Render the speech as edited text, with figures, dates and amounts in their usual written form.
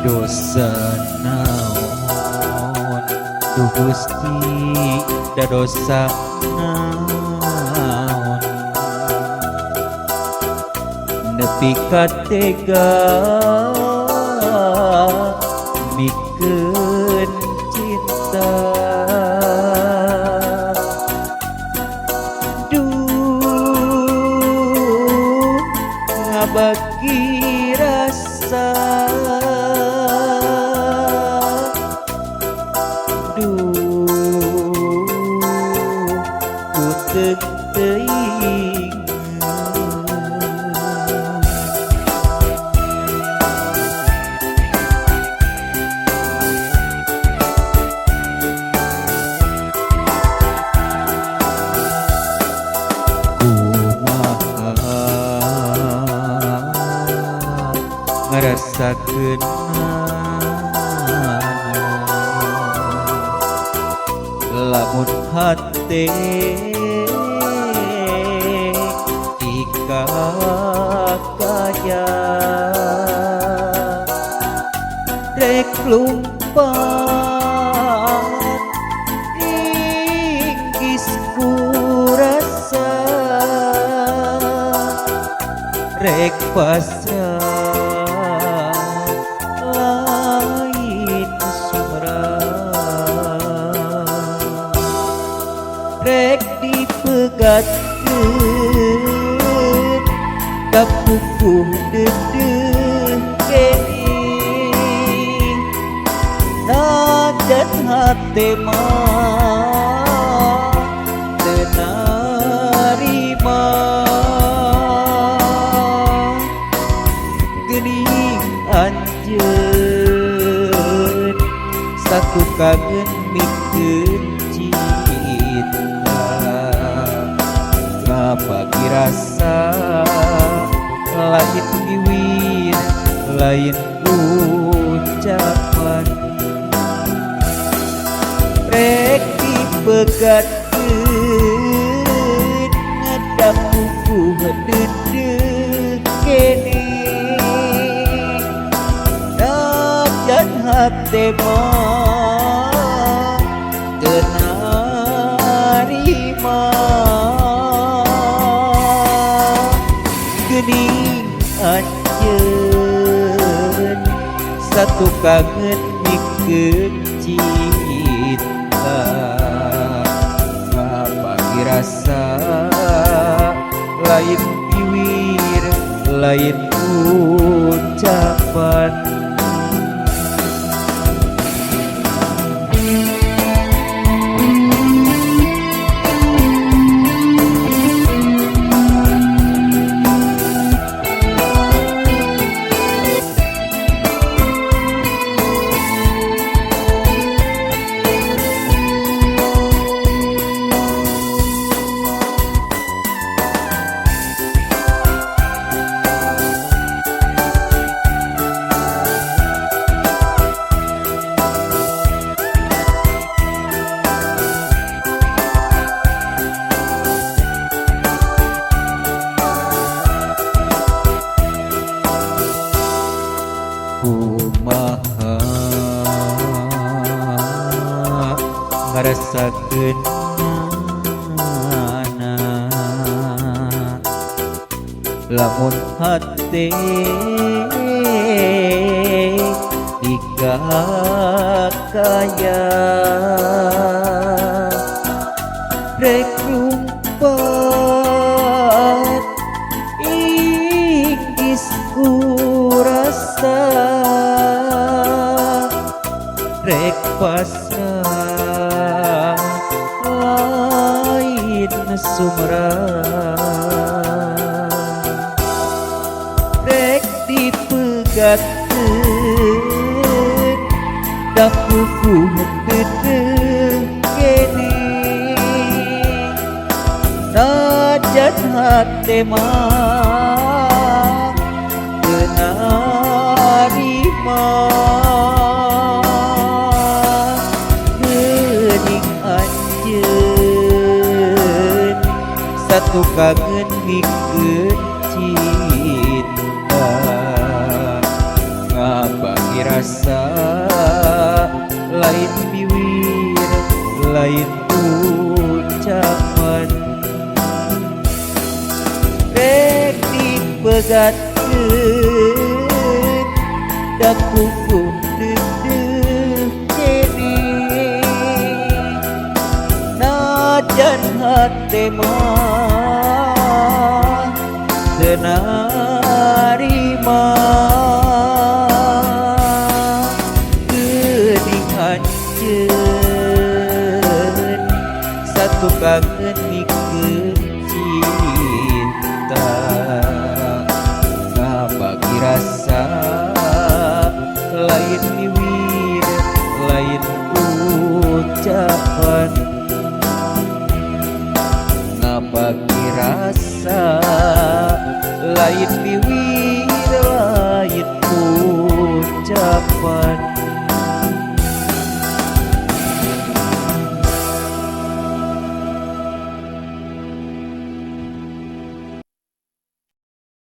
Dosa naon, duh Gusti, da dosa naon, nepi ka tega mikeun cinta. Duh, ngabagi rasa. Duh, ku teuing. Kumaha ngarasakeun lamun hate dikakaya, rek lumpat inggis ku rasa, rek pasrah lain sumrah, rek dipegatkeun kapupuh deudeuh keneh, najan hate mah teu narima. Geuning anjeun satukangeun mikeun cinta, ngabagi rasa lain giwir, lain ucapan, rek dipegatkeun ngadap pupuh deudeuh keneh, najan hate mah teu narima. Geuning anjeun satukangeun mikeun cinta, ngabagi rasa lain giwir, lain ucapan. Kumaha ngarasakeun lamun hate dikakaya, rek lumpat inggis ku rasa, rek pasrah lain sumrah, rek dipegatkeun da pupuh deudeuh keneh, najan hate mah teu narima. Geuning anjeun satukangeun mikeun cinta, ngabagi Rasa lain biwir, lain ucapan, rek dipegatkeun da kukuh deudeuh keneh, najan hate mah teu narima. Geuning anjeun satukang